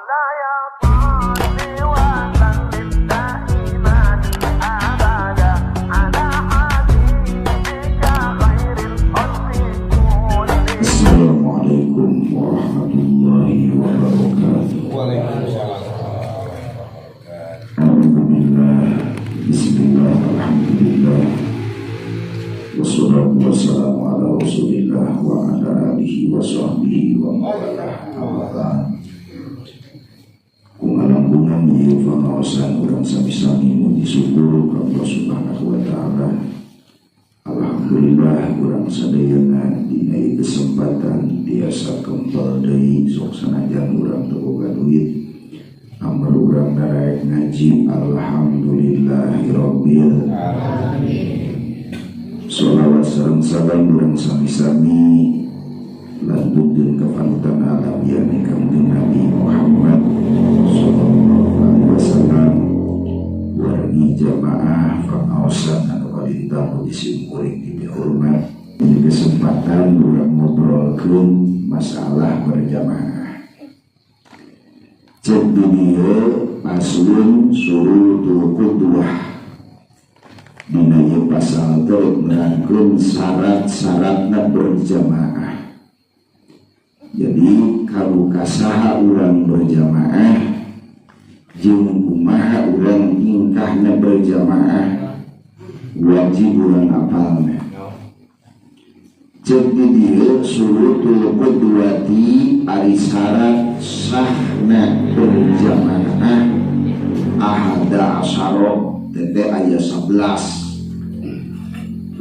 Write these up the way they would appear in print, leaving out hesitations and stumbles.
مولاي صل وسلم دائما أبدا على حبيبك خير الخلق كلهم. Assalamualaikum warahmatullahi wabarakatuh. Waalaikumsalam. Alhamdulillah. Bismillah, alhamdulillah. Wassalatu wassalamu ala rasulillah wa ala alihi wa sahbihi wa mawalah. Amma ba'd. Kungalangkungan ieu pangaosan urang sami-sami muji syukur ka Allah Subhanahu wa taala. Alhamdulillah, urang sadayana dina ieu kesempatan tiasa kempel deui, sok sanajan urang teu boga duit, amar urang daraek ngaji. Alhamdulillahirabbil alamin. Sholawat sareng salam urang sami-sami lanjutkeun ka panutan alamiah Kangjeng Nabi Muhammad sallallahu alaihi wasallam. Wargi jamaah pangaosan anu kalintang ku simkuring dipihormat, ini kesempatan urang ngobrolkeun masalah berjamaah. Cek di dieu faslun syurutul qudwah. Dina ieu pasal teh nerangkeun syarat-syaratna berjamaah. Jadi kalau kasaha urang berjamaah jeung kumaha urang tingkahna berjamaah, wajib urang apalna. Cek di dieu syurutul qudwati, ari syarat sahna berjamaah, ahada asyara, tete aya 11.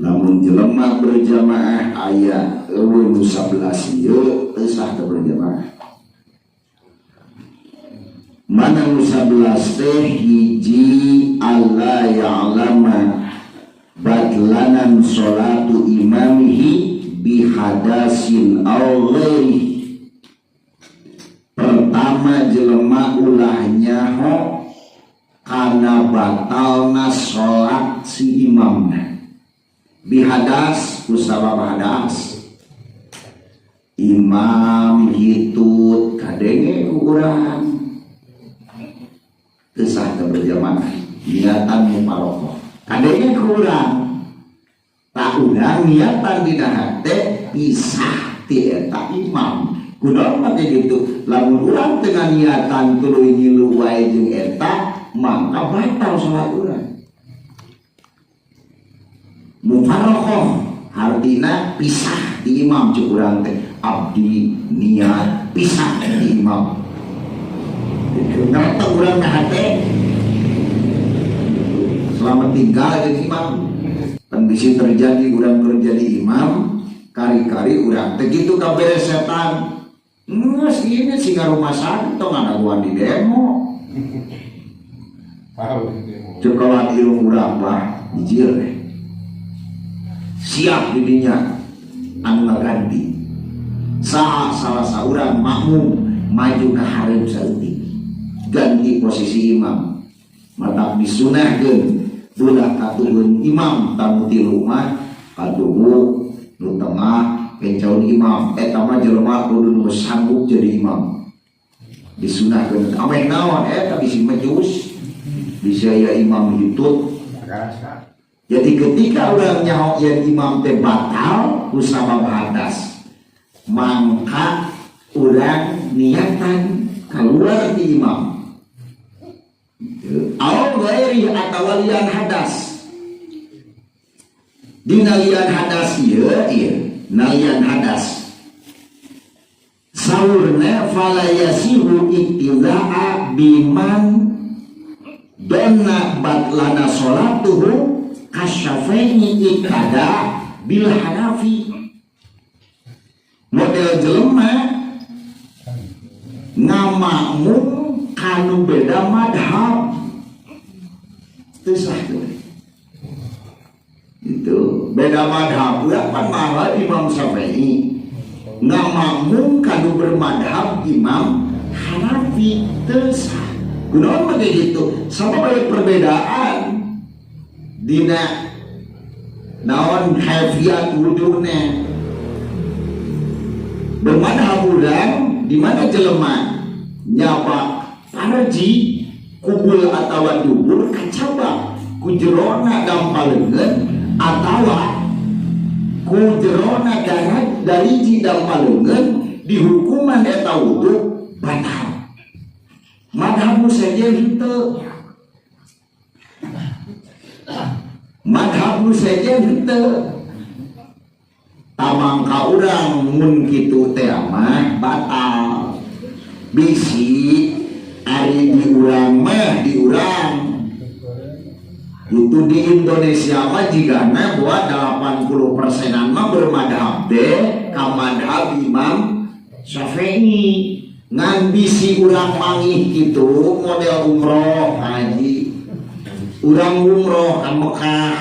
Lamun jelema berjamaah aya euweuh nu 11 ieu, teu sah teu berjamaah. Mana nu 11 teh? Hiji, alla ya'lama batlanan sholatu imamihi bihadasin aw ghairi. Pertama, jelema ulah nyaho kana batalna salat si imamna bihadas, kusabab hadas. Imam hitut kadenge ku urang, teu sah teu berjamaah. Niatan mufaroqoh kadenge ku urang, tak urang niatan dina hate pisah ti eta imam. Kunaon make gitu? Lamun urang tengah niatan tuluy ngilu wae jeung eta, maka batal salat urang. Mufaroqoh artina pisah di imam. Cek urang teh, abdi niat pisah di imam. Ngerti urang na hate selamat tinggal jadi imam. Kondisi terjadi urang kerja di imam, kari-kari urang teh kitu kaberes setan. Nges ini sih rumah sakit tong gua di demo. Paham demo. Cek kawan irung urang mah dijir deh. Siap didinya anu ngaganti. Saha? Salah saurang makmum maju ke hareup saeutik, ganti posisi imam. Matak disunahkeun belah katuhun imam, tamu tilu mah katuhu nu tengah kencaun imam. Eta mah jelema kudu nu sanggup jadi imam. Disunahkeun ameh naon, eta bisi majus, bisa ya imam hitut. Rasa. Jadi ketika urang nyaho yen imam teh batal ku sabab hadas, mangka urang niatan keluar di imam. Aw ghairi, atawa lian hadas. Dina lian hadas ieu, ieu nalian hadas. Saurna fala yasihu iktidaa biman donna batlana sholatuhu kasyafi'i iktada bil Hanafi. Model jelema ngamakmum kanu beda madhab teu sah tuh. Itu beda madhab, urang pan malah Imam Syafi'i, ngamakmum kanu bermadhab Imam Hanafi teu sah. Kunaon mah gitu? Sama banyak perbedaan dina naon, kaifiat wuduna. Bermadhab urang di mana jelema nyaba darji kubul atawa dubur kacabak ku jerona dampal leungeun atawa ku jerona darah dariji dampal leungeun dihukuman eta wudu batal. Madhab nu sejen henteu. Madhab nu sejen henteu. Tamang ka urang mun kitu teh mah batal. Bisi ari di urang mah di urang. Itu di Indonesia mah jigana buat 80%-an mah bermadhab teh ka madhab Imam Syafi'i. Ngan bisi urang mangih kitu model umroh haji. Urang umroh ka Mekah.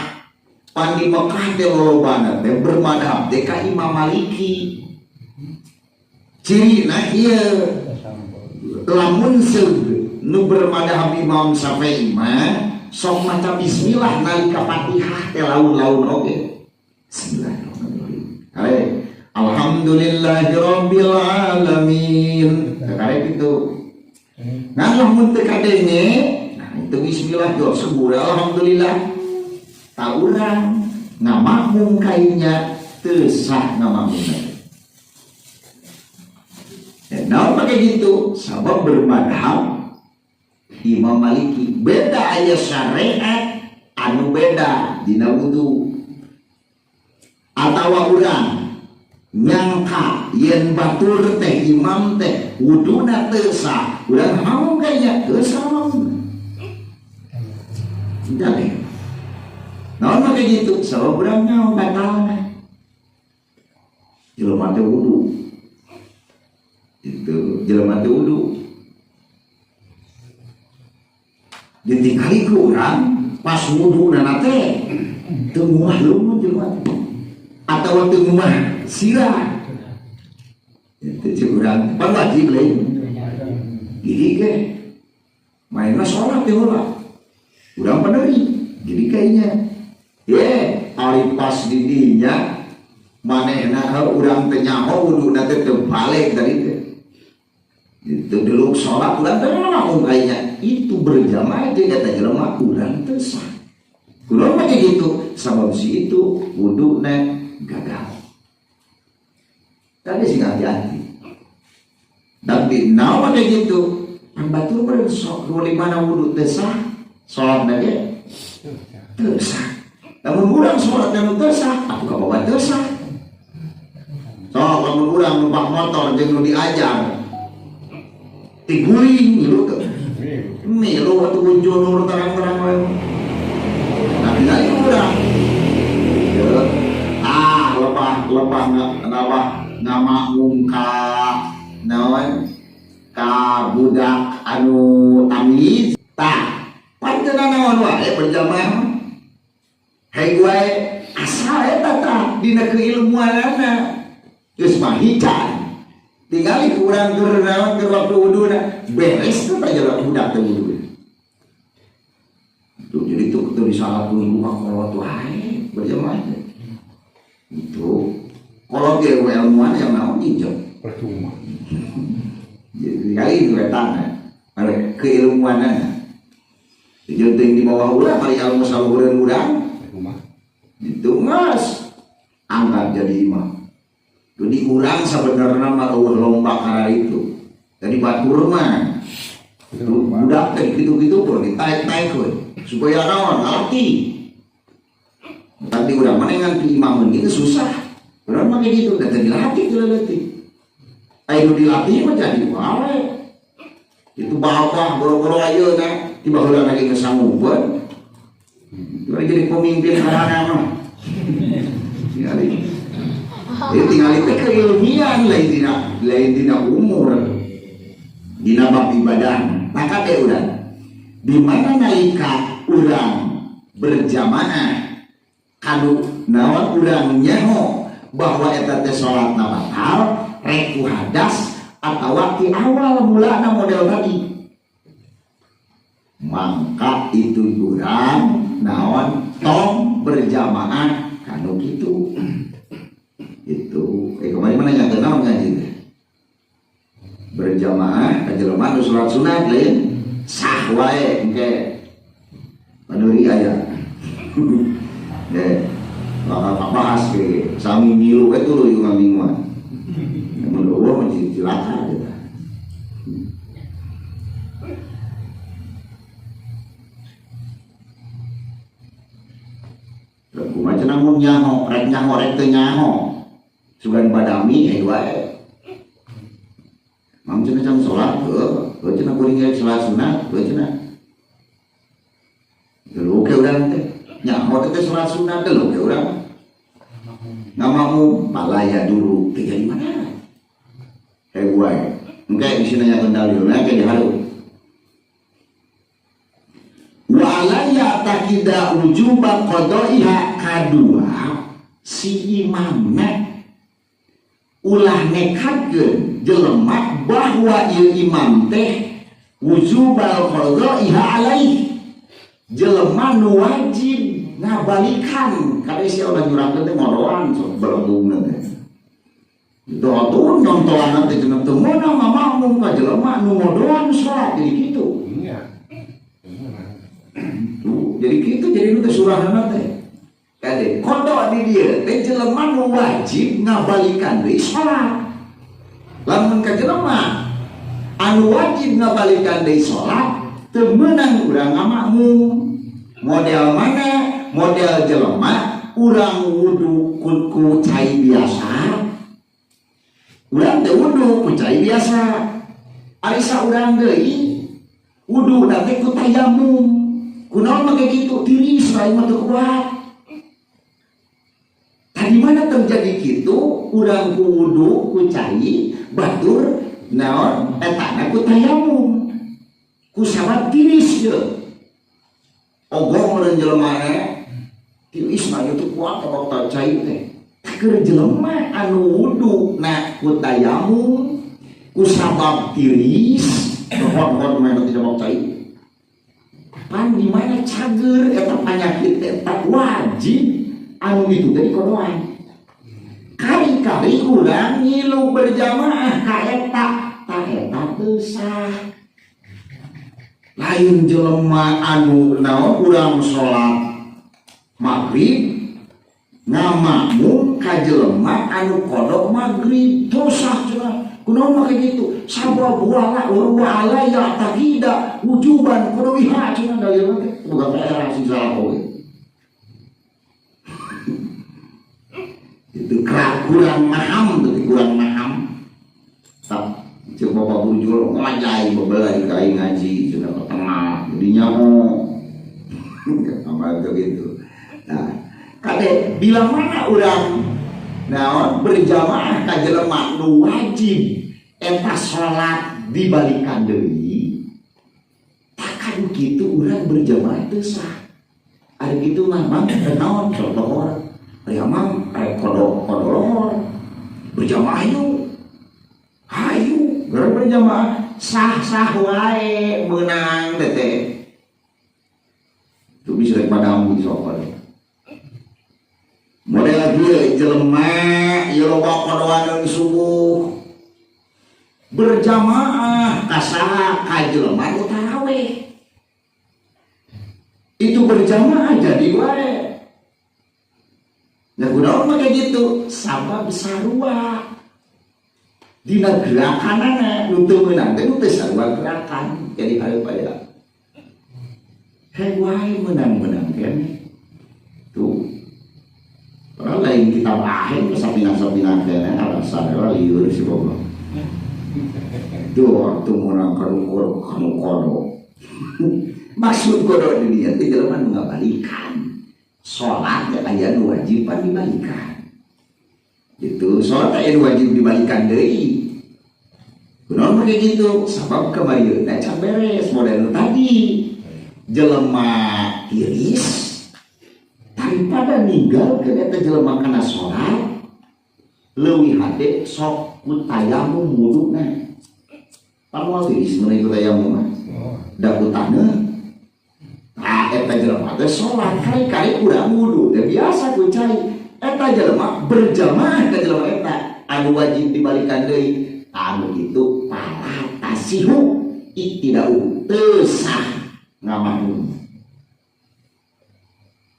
Pan di Mekah teh lolobana teh bermadhab teh ka Imam Maliki. Cirina ieu lamun seug nu bermadhab Imam Syafi'i mah sok maca bismillah nalika Fatihah teh laun-laun oge. Bismillahirrahmanirrahim. Kare alhamdulillahirabbil alamin. Kare kitu. Ngan lamun teu kadenge, nah itu bismillah jol sebura alhamdulillah. Tak urang ngamakmum kainya teu sah ngamakmumna. Nah, pakai gitu sabab bermadhab Imam Maliki beda aya syariat anu beda dina wudu atawa urang nyangka yen batur teh imam teh wuduna teu sah urang mau kayaknya teu sah jadi naon make gitu sabab urang nyaho batalna jelema teh wudu itu jelema teh wudu ditinggali ku urang pas wuduna teh teu nguah lumut jelema teh atawa teu nguah sirah itu cek urang pan wajib lain jadi ge mainna sholat teh heula urang pandeuri jadi kayaknya ye ari pas di dinya manehna urang teh nyaho wuduna teh teu balik tadi teh itu dulu sholat urang teh ngomong kayaknya itu berjamaah jeung eta jelema urang teu sah urang mah gitu sabab si itu wuduna gagal tadi sih hati-hati tapi naon kayak gitu pan batur meureun sok 25 wudu teu sah salatna ge teu sah lamun urang salat nu teu sah atuh kabawa teu sah sok lamun urang numpak motor jeung nu diajar tiguling milu teu milu atuh unjunur terang-terang wae nah tinggal urang ah lebah lebah ngamakmum ka naon ka budak anu tamyiz tah pan teu naon wae berjamaah hei wae asal eta tah dina keilmuanana geus mah hican tinggali ku urang keur naon keur waktu wuduna beres teh tah budak teh wudu tuh jadi tuh teu disalatkeun ku kolot wae berjamaah itu kolot ge ilmuan yang naon injem percuma jadi kali itu etana keilmuanana jeung teuing di bawah urang kali ilmu saluhureun urang itu mas angkat jadi imam jadi urang sebenarnya mah eueuh lomba kana itu jadi batur mah budak teh kitu-kitu pun ditaek-taek we supaya naon ngarti tapi urang mah ngan keimaman gitu susah urang mah kayak gitu dan dilatih teu leutik aya nu dilatih mah jadi wae itu bapak boro-boro ayeuna tiba heula lagi geus sanggupeun jadi pemimpin harangan mah tinggali jadi tinggali teh keilmian lain dina umur dina bab ibadah maka teh urang di mana nalika urang berjamaah kanu naon urang nyaho bahwa eta teh salatna batal rek ku hadas atawa ti awal mulana model tadi mangka itu urang naon tong berjamaah kanu kitu itu kemarin mana nyata naon ngaji teh berjamaah ka jelema nu salat sunat lain Sah wae engke. Pandeuri aya. Deh, bakal bahas ge sami milu we tuluy ngamingguan. Mun eueuh mah cilaka gitu. Kumaha cenah mun nyaho, rek nyaho rek teu nyaho. Sugan badami eh wae. Mang cenah can salat heuh, heuh cenah kuring rek salat sunat, heuh cenah. Geuleuh ke urang teh. Nyaho teh salat sunat geuleuh ke urang. Ngamamu palaya dulu teu jadi mana. Heuh wae. Engke bisi nanyakeun dalilna ke dihareup. Walaya takida wujuba qadaiha kadua si imamna ulah nekatkeun jelema bahwa ieu imam teh wujubal qadaiha alaih jelema nu wajib ngabalikan kade sia ulah nyurahkeun teh ngoroan sok belengungna teh doa nyontoan teh cenah teu meunang ngamakmum ka jelema nu ngodoan salat jadi kitu. Iya. Tuh, jadi kitu jadi nu teh surahna teh. Kade kodok di dieu teh jelema nu wajib ngabalikan deui salat. Lamun ka jelema anu wajib ngabalikan deui salat teu meunang urang ngamakmum. Model mana? Model jelema urang wudu ku cai biasa. Urang teh wudu ku cai biasa. Ari saurang deui wudu teh ku tayamum. Kunaon make kitu tiris lain mah teu kuat. Tadi mana terjadi kitu urang ku wudu ku cai batur naon etana ku tayamum. Ku sabab tiris ye. Ogong meureun jelema tiris mah teu kuat ka cai teh. Keur jelema anu wudu na ku tayamum ku sabab tiris hot-hot mah teu sabab cai. Pan di mana cager eta penyakit eta wajib anu itu teh dikodoan. Kari-kari urang ngilu berjamaah ka eta ta eta teu sah. Lain jelema anu naon urang salat maghrib ngamakmum ka jelema anu kodok maghrib teu sah cenah. Kunaon make kitu? Sabab wala wa ya taqida wujuban qadawiha cenah dalilna teh boga PR sing salah oge. Itu kurang maham tuh, kurang maham. Tak cek bapak burjul ngajai bebelai ka aing ngaji cenah ke tengah jadi nyaho. Apa gitu. Nah, kade bila mana urang naon berjamaah ka jelema nu wajib eta salat dibalikan deui takkan kitu urang berjamaah teu sah. Ari kitu mah mang naon salat lohor ari mang rek kodok lohor berjamaah yuk hayu geura berjamaah sah-sah wae meunang teh teh itu bisa rek padamu di sokol. Model kieu jelema ieu loba kodoan subuh berjamaah ka saha ka jelema nu tarawih itu berjamaah jadi wae. Nah kunaon mah kayak gitu sabab sarua dina gerakanana nu teu meunang teh nu teu sarua gerakan jadi hareup aya heh wae meunang-meunang keneh tuh. Padahal lain kitab akhir sapinang-sapinang keneh alasan lah lieur si goblok. Tuh waktu menang kanu kodo. Maksud kodo di dieu teh jelema nu ngabalikan. Salat teh aya nu wajib pan dibalikan. Gitu, salat aya nu wajib dibalikan deui. Kunaon make kitu? Sabab kamarieuna can beres model tadi. Jelema tiris daripada ninggalkeun eta jelema kana salat leuwih hade sok ku tayamum wuduna. Pamoal tiris mun ku tayamum mah. Da ku taneuh. Tah eta jelema teh salat kali-kali urang wudu teh biasa ku cai. Eta jelema berjamaah ka jelema eta anu wajib dibalikan deui. Anu kitu pala tasihu iktidau teu ngamakmum.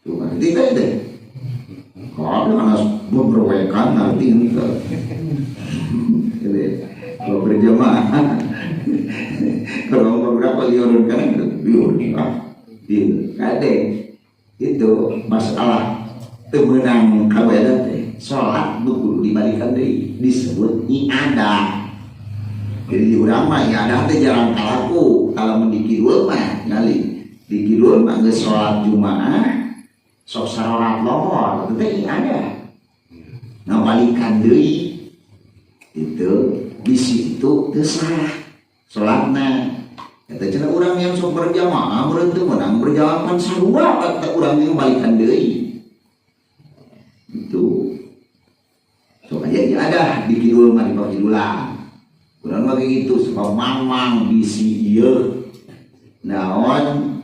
Tuh ngerti teh teh. Kalau anak beberwekan ngerti henteu. Kalau berjamaah kalau beberapa liurun kan liur ah kade itu masalah temenang kabeda teh salat nu kudu dibalikan deui disebut i'adah. Jadi di urang mah i'adah teh jarang kalaku. Kalau mun di kidul mah ngali di kidul mah geus salat Jumaah sok sarolat lohor itu teh i'adah ngabalikan deui itu di situ teu sah salatna. Eta cenah urang yang sok berjamaah meureun teu meunang berjalan pan sarua teh urang yang balikan deui. Itu sok aya ada di kidul mah di pakidulan. Urang mah gitu sebab mamang bisi ieu naon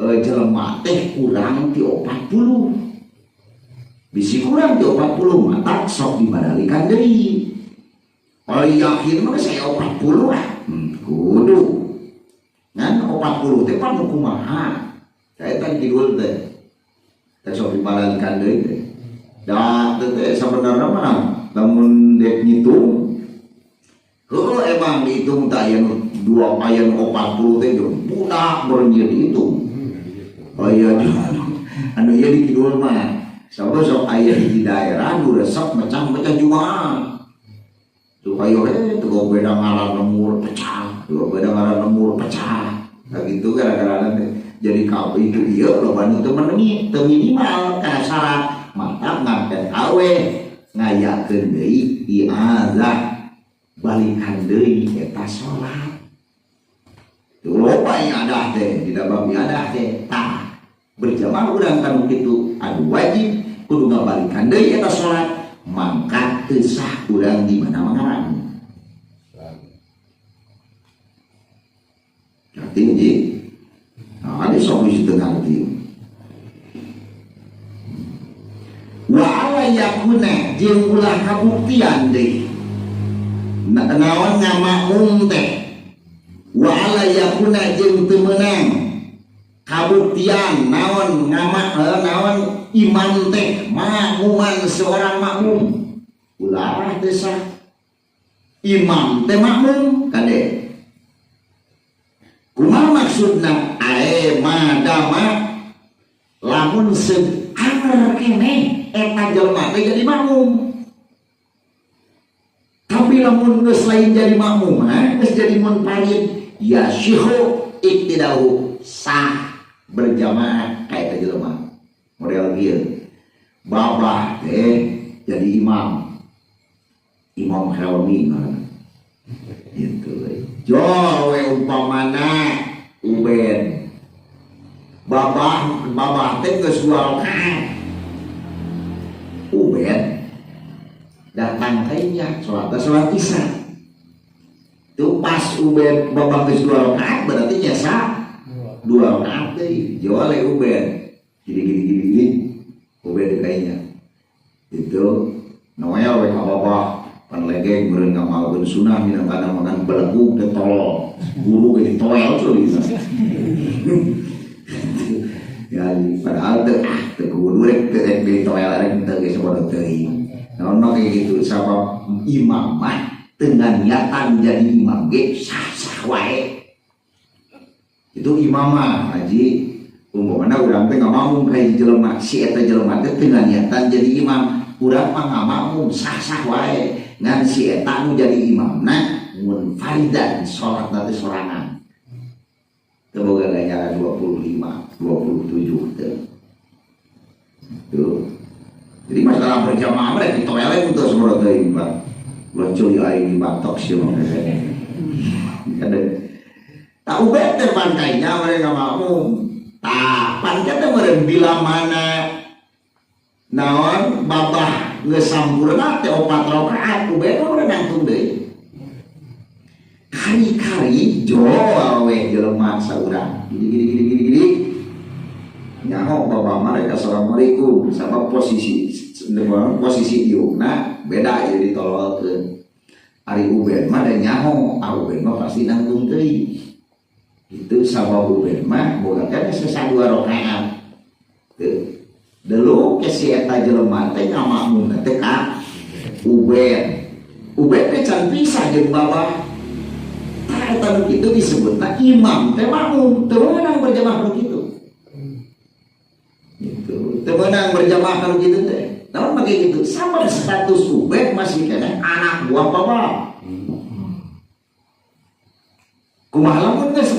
jelema teh kurang ti 40. Bisi kurang ti 40 mata sok dibalikan deui. Kalau yakin mah saya 40 ah. Kudu. Ngan 40 teh pan kumaha. Saya tadi kidul teh. Teh sok dibalikan deui teh. Da teh sabenerna mah lamun dek ngitung heuh emang dihitung teh aya nu 2 aya nu 40 teh budak berenjir dihitung. Oh iya anu ieu di kidul mah. Sabab sok aya di daerah nu resep mecah-mecah jumaah. Tuh kayo tuh beda ngaran lemur pecah, tuh beda ngaran lemur pecah. Nah gitu gara-gara nanti jadi kau itu iya loba nu teu menemui teu minimal kana syarat mantap ngaken awe ngayakeun deui i'adah balikan deui eta salat. Tuh loba i'adah teh di bab i'adah teh tah berjamaah urang kan kitu anu wajib kudu ngabalikan deui eta salat. Mangka teu sah urang di mana mangaran. Ngerti ji? Nah, ada sok bisi teu ngarti. Wa ala yakuna jeung ulah kabuktian deui. Naon ngamakmum teh? Wa ala yakuna jeung teu meunang kabuktian naon ngamak naon imam teh makmuman seorang makmum ulah teh sah imam teh makmum kade kumaha maksudna ae madama lamun seung anger keneh eta jelema teh jadi makmum tapi lamun geus lain jadi makmum geus jadi munfarid ya syihu iktidau sah berjamaah kayak eta jelema model kieu babah teh jadi imam Imam Helmi ngaranna gitu jo we umpamana Uben babah babah teh geus 2 rakaat Uben datang kainya salat salat isya tuh pas Uben babah geus 2 rakaat berarti nya sah 2 rakaat deui jo le Uben gini gini gini gini Uben kainya itu Noel we ka babah pan legeng meureun ngamalkeun sunah minangkana makan belegug teh tolol guru ge ditoel cuy ya padahal teu ah teu kudu rek teu rek ditoel rek teu ge sabodo teuing naon mah kayak gitu sabab imam mah teu niatan jadi imam ge sah-sah wae itu imam mah haji umpamana urang teh ngamakmum ka hiji jelema si eta jelema teh teu niatan jadi imam urang mah ngamakmum sah-sah wae ngan si eta nu jadi imamna munfaridan salatna teh sorangan teu boga ganjaran 25 27 teh tuh. Jadi masalah berjamaah mah di toilet teu sabodo teuing Pak ulah ceuli aing dibatok sia mah ada tak ubet teh pangkainya mereka ngamakmum tah pangkat teh meureun bila mana naon babah geus sampurna teh 4 rakaat ubet mah meureun nangtung deui kari-kari jo we jelema saurang gini gini gini gini gini nyaho babah mereka assalamualaikum sabab posisi posisi diukna beda jadi ditololkeun ari ubed mah da nyaho ah ubed mah pasti nangtung deui Itu sabab Ubed mah boga keneh sesa 2 rakaat. Teu. Delu ke si eta jelema teh ngamakmumna teh ka Ubed. Ubed teh can pisah jeung babah. Tah eta nu kitu disebutna imam teh makmum, teu meunang berjamaah nu kitu. Gitu. Teu meunang berjamaah nu kitu teh. Naon make kitu? Sama status Ubed masih keneh anak buah babah. Kumaha lamun geus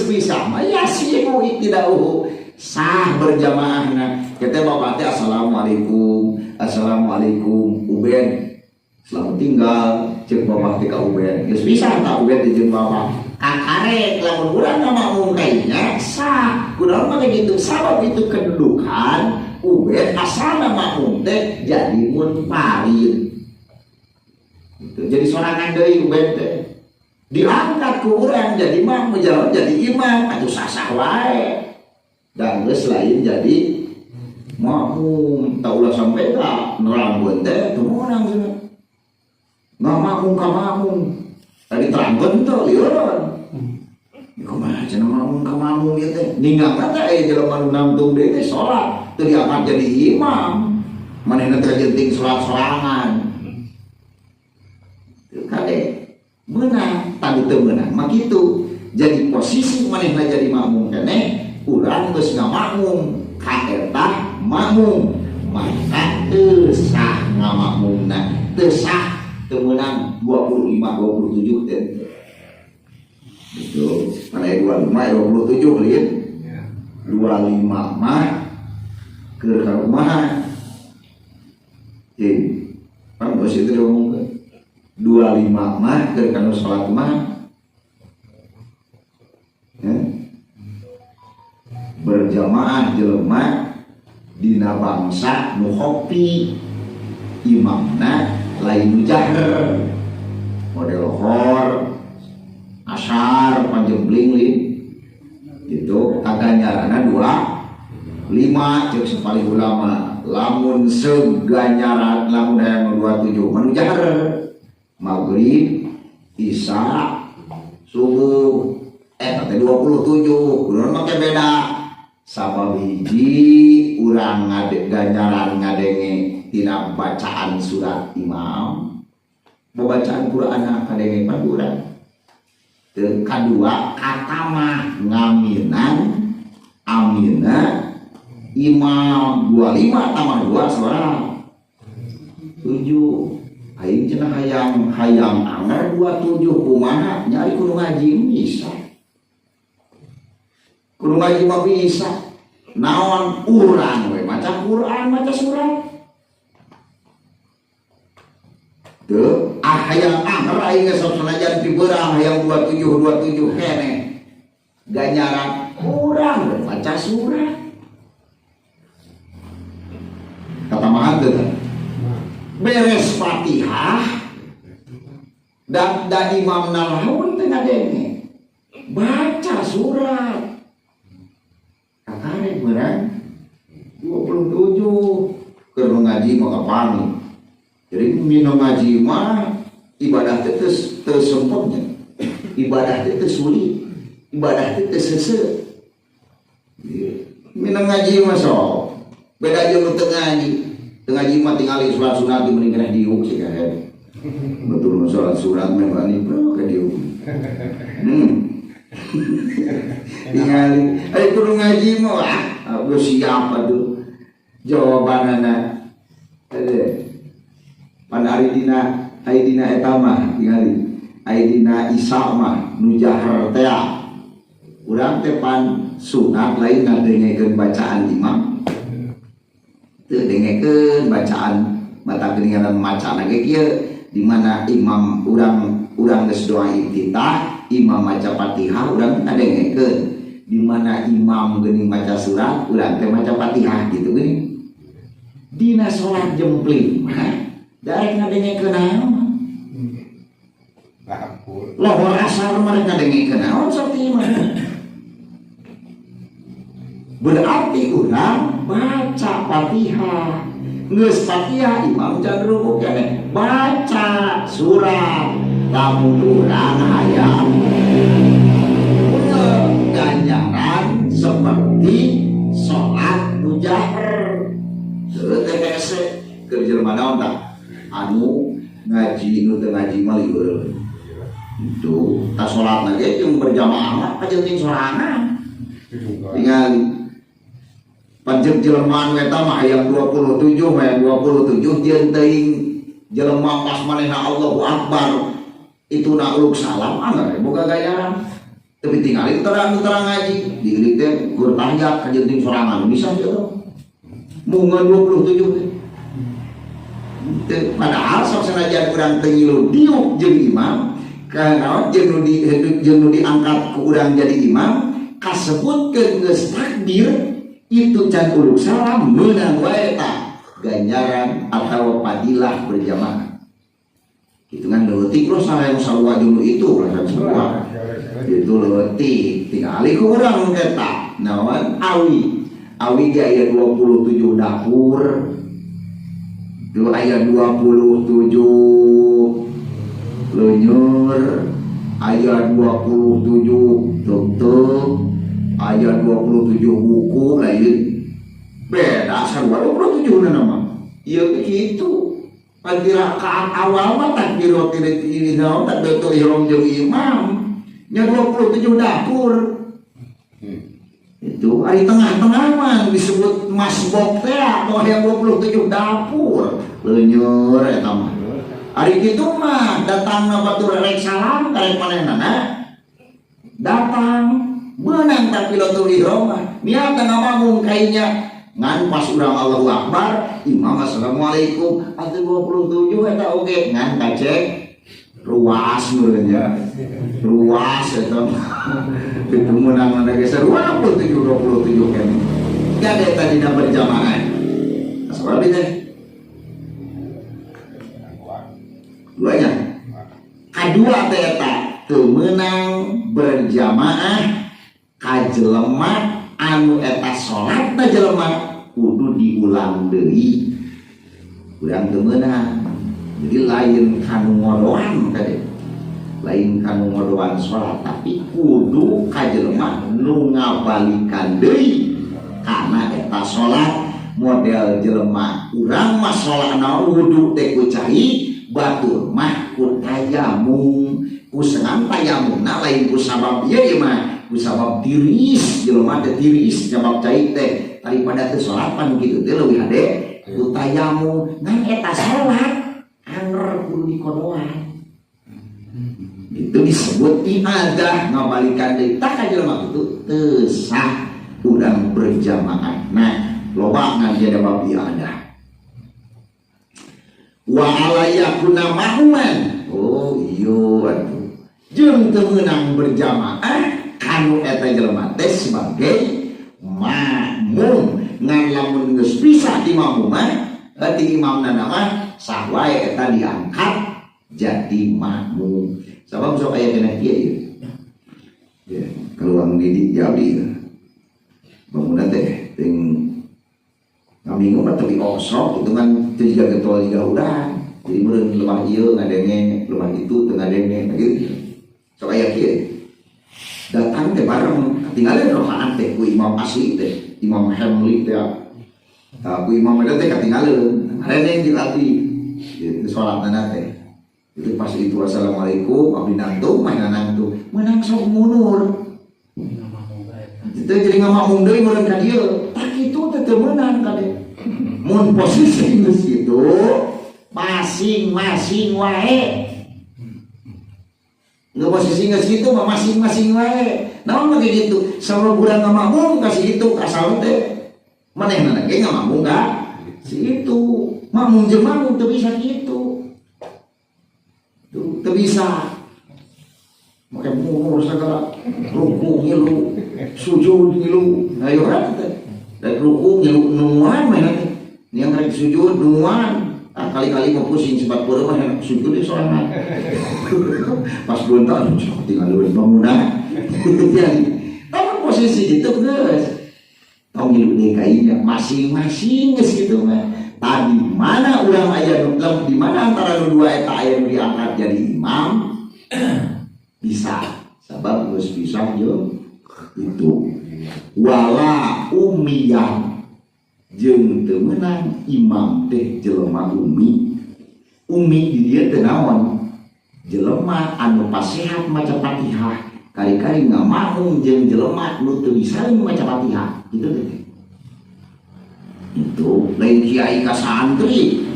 pisah mah ya sibu iktidauhu sah berjamaahna. Kita bapak teh assalamualaikum, assalamualaikum Ubed. Selamat tinggal ceuk bapak teh ka Ubed. Geus pisah ta Ubed jeung bapak. Kakarek lamun urang ngamakmum ka inya sah. Kunaon mah kitu? Sabab itu kedudukan Ubed asalna makmum teh jadi munfarid. Gitu. Jadi sorangan deui Ubed teh. Diangkat ku urang jadi imam, menjalan jadi imam, atuh sah-sah wae. Dan geus lain jadi makmum, tak ulah sampai ka nerangkeun teh teu meunang cenah. Ngamakmum ka makmum. Tadi terangkeun teh lieureun. Kumaha cenah makmum ka makmum ieu teh? Ninggal teh aya jelema nu nangtung deui teh salat, teu diangkat jadi imam. Manehna teh jenting salat sorangan. Teu kade meunang, tadi teu meunang mah kitu. Jadi posisi manehna jadi makmum keneh, urang geus ngamakmum ka eta makmum, maka teu sah ngamakmumna, teu sah teu meunang 25 27 teh. Itu mana 25 27 lieur. 25 mah keur ka kumaha? Cing. Pan geus itu diomongkeun. 25 mah keur kana salat mah. Ya. Berjamaah jelema dina bangsa nu khofi imamna lain nu jahr model hor asar panjembling lin gitu kaganjarana 25 ceuk sapalih ulama lamun seganjaran lamun hayang 27 mah nu jahr maghrib isya subuh eta teh 27 kunaon make beda sabab hiji urang ganjaran ngadenge tina bacaan surat imam bacaan Quran kadenge pan urang teu kadua katamah ngaminan amina imam 25 tambah 2 sabaraha 7 aing cenah hayang anger 27 kumaha nyari kudu ngaji bisa kudu ngaji mah bisa naon urang we maca Quran maca surat teu ah hayang anger aing geus sok sanajan pibeurang hayang 27 27 keneh ganjaran urang we maca surat katambahan teu tah? Beres Fatihah dan da imam nalaun teh ngadenge baca surat kakare beurang 27 keur ngaji mah kapangi. Jadi minum ngaji mah ibadah teh teu sempurna, ibadah teh teu sulit, ibadah teh teu seseu. Minum ngaji mah sok beda jeung nu teu ngaji. Teu ngaji mah tingali salat sunat di mending keneh diuk sih kahe. Betul salat sunat mah bani bro ke diuk. Tingali ari kudu ngaji mah ah geus siap atuh jawabanana. Pan ari dina ari dina eta mah tingali ari dina isya mah nu jahar teh urang teh pan sunat lain ngadengekeun bacaan imam. Teu dengekeun bacaan mata geuningan macana ge kieu di mana imam urang geus doa iftitah imam maca Fatihah urang ngadengekeun di mana imam geuning maca surat urang teh maca Fatihah gitu geuning. Dina salat jempling mah darek ngadengekeun naon? Lohor asar mah ngadengekeun naon sok teh mah. Berarti urang baca Fatihah. Geus Fatihah imam can ruku keneh baca surat. Lamun urang hayang hiji nu teu ngaji mah lieur. Itu tas salat lagi jeung berjamaah mah kajenting sorangan. Tinggal panjang jelema nu eta mah hayang 27 hayang 27 jeung teuing jelema pas manehna Allahu Akbar itu na uluk salam anggar boga gayaran. Tapi tinggalin terang-terang ngaji dieulik teh gur tahiyat kajenting sorangan bisa teu. Mungan 27 teh. Padahal sok sanajan urang teu ngilu diuk jeung imam kana jeung nu diangkat ku urang jadi imam kasebutkeun geus takbir itu can uluk salam meunang wae tah ganjaran atawa fadilah berjamaah. Hitungan leutik loh sareng sarua jeung nu itu lah sarua. Itu leutik tingali ku urang eta naon awi. Awi ge aya 27 dapur. Itu aya 27 lenyur, aya 27 tutup, aya 27 buku lain. Beda sarua 27 na mah. Ieu kitu. Pan di rakaat awal mah takbir ini naon takbiratul ihram jeung imam. Nya 27 dapur. Itu ari tengah-tengah mah disebut masbok teh atau yang 27 dapur. Lenyur eta mah. Ari kitu mah datangna batur rek salam karek manehna datang meunang takbiratul ihram mah. Niatna ngabangun kainya ngan pas urang Allahu Akbar imam assalamualaikum atuh 27 eta oge ngan kacek ruas meureun nya. Ruas eta mah. Itu meunang mana geus 27 27 keneh. Gak ada tadi berjamaah. Asal teh. Duanya. Kadua teh eta teu meunang berjamaah ka jelema anu eta salatna jelema kudu diulang deui. Urang teu meunang. Jadi lain kanu ngodoan tadi. Lain kanu ngodoan salat tapi kudu ka jelema nu ngabalikan deui kana eta salat model jelema urang mah salatna wudu teh ku cai batur mah ku tayamum ku sengan tayamumna lain ku sabab ieu ieu mah ku sabab tiris jelema teh tiris sabab cai teh daripada teu salat pan kitu teh leuwih hade ku tayamum ngan eta salat anger kudu dikodoan. Itu disebut iadah ngabalikan deui tah ka jelema kitu teu sah urang berjamaah. Nah, loba ngan jadi bab iadah. Wa alayakuna ma'uman. Oh iya atuh. Jeung teu meunang berjamaah kanu eta jelema teh sebagai makmum. Ngan lamun geus pisah di makmum mah, ti imamna mah sah wae eta diangkat jadi makmum. Sabab sok aya keneh kieu ieu. Ya, kaluang didik jadi bangunan teh ting ngaminggu mah teu osok itu kan teu jiga getol jiga urang. Jadi meureun lemah ieu ngadenge, lemah itu teu ngadenge gitu. Sok aya kieu. Datang teh bareng katinggalan rakaat teh ku imam asli teh, Imam Hamli teh. Tah ku imam eta teh katinggalan, ngadenge jeung abdi. Gitu salatna teh. Itu pas itu assalamualaikum abdi nangtung mah nangtung menang sok mundur. Itu jadi ngamakmum deui meureun ka dieu. Tah kitu teh teu meunang kade. Mun posisi geus kitu masing-masing wae. Nggak posisi geus kitu mah masing-masing wae. Naon mah kitu? Sabab urang ngamakmum ka si itu asal teh manehna ge ngamakmum ka si itu. Makmum jeung makmum teu bisa kitu. Tuh, teu bisa. Make mundur segala ruku ngilu, sujud ngilu. Ayo kan teh. Dan ruku ngilu nungguan mah teh. Yang rek sujud nungguan. Ah, kali-kali mau pusing sebab pura mah sujud di sorangan. Pas bontak tinggal leuweung bangunan. Jadi, tapi posisi gitu geus. Tong ngilu deui ka ieu masing-masing geus kitu mah. Tadi mana urang aya nu di mana antara nu dua eta aya nu diangkat jadi imam bisa sabab geus pisah jeung itu wala umiyah jeung teu meunang imam teh jelema umi. Umi di dieu teh naon? Jelema anu pasehat maca Fatihah kali-kali ngamakmum jeung jelema nu teu bisa maca Fatihah gitu teh. Itu lain kiai ka santri.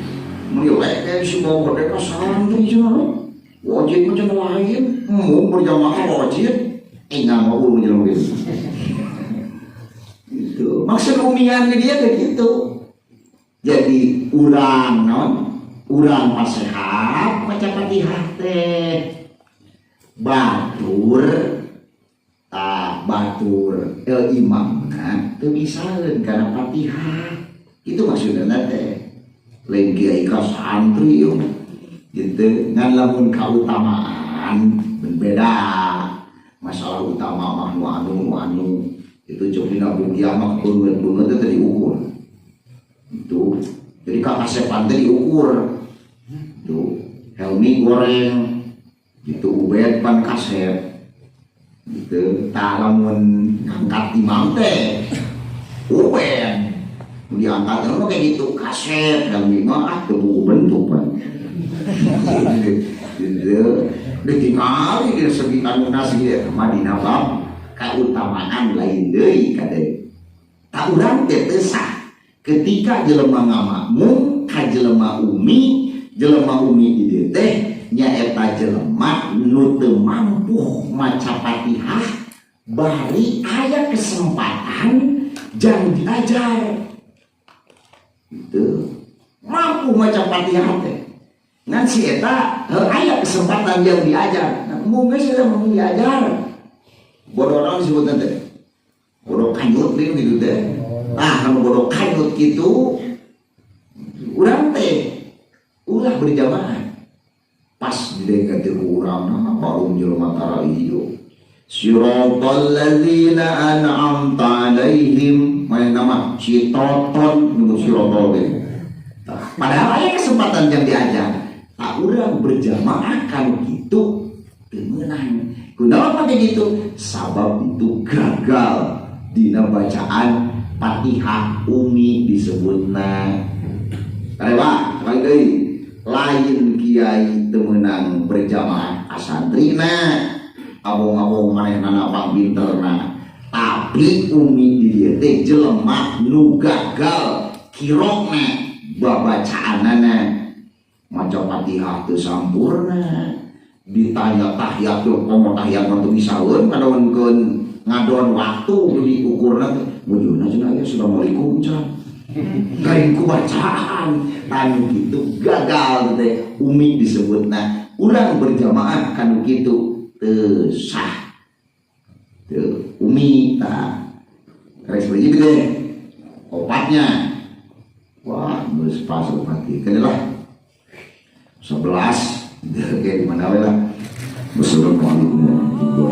Mun kayak si bawa gede ka santri cenah. Wajib macam lain, mau berjamaah wajib, eh nggak mau jelema gitu. Itu maksud umian di dia kayak gitu. Jadi urang non, urang pasehat maca Fatihah teh. Batur tah batur el imamna teu bisaeun kana Fatihah. Itu maksudna teh. Lain kiai ka santri yo. Gitu ngan lamun kautamaan berbeda. Masalah utama mah nu anu nu anu itu cok dina bugiah mah beungeut-beungeut teh diukur. Itu jadi kakasepan teh diukur. Itu Helmi goreng gitu, Ubed pan kasep gitu. Tak lamun ngangkat imam teh Ubed diangkat mah kayak gitu kasep. Helmi mah ah teu buku bentuk pan gitu ditingali dina segi anu segi mah dina bab kautamaan lain deui kade. Tak urang teh teu sah ketika jelema ngamakmum ka jelema umi. Jelema umi di dieu teh nyaeta jelema nu teu mampu maca Fatihah bari aya kesempatan jang diajar gitu. Mampu maca Fatihah teh ngan si eta heuh aya kesempatan yang diajar. Nah, mun geus eta mau diajar bodoh naon disebutna teh, bodoh kanyut nih gitu teh. Nah, kalau bodoh kanyut gitu urang teh ulah berjamaah pas didengar teh ku urang nah baru jelema tara ieu siratal ladzina an'amta alaihim mana nama si Toton nyebut sirotol teh. Tah, padahal aya kesempatan yang diajar. Tak urang berjamaah kan gitu teu meunang. Kunaon pake gitu? Sabab itu gagal dina bacaan Fatihah, umi disebutna. Karewa kali deui lain kiai teu meunang berjamaah asantrina abong-abong manehna pang pinterna, tapi umi di dieu teh jelema nu gagal kirokna babacaanana, maca Fatihah teu sampurna, ditanya tahiyat tuh komo tahiyat mah teu bisaeun ngadonkeun ngadon waktu nu diukurna teh mujurna cenah ya assalamualaikum can garing ku bacaan anu kitu gagal teh umi disebutna. Urang berjamaah kanu kitu teu sah teu umi. Tah karek seperti itu deh opatnya. Wah, geus pas opat ieu lah 11 kayak di mana we lah. Wassalamualaikum warahmatullahi.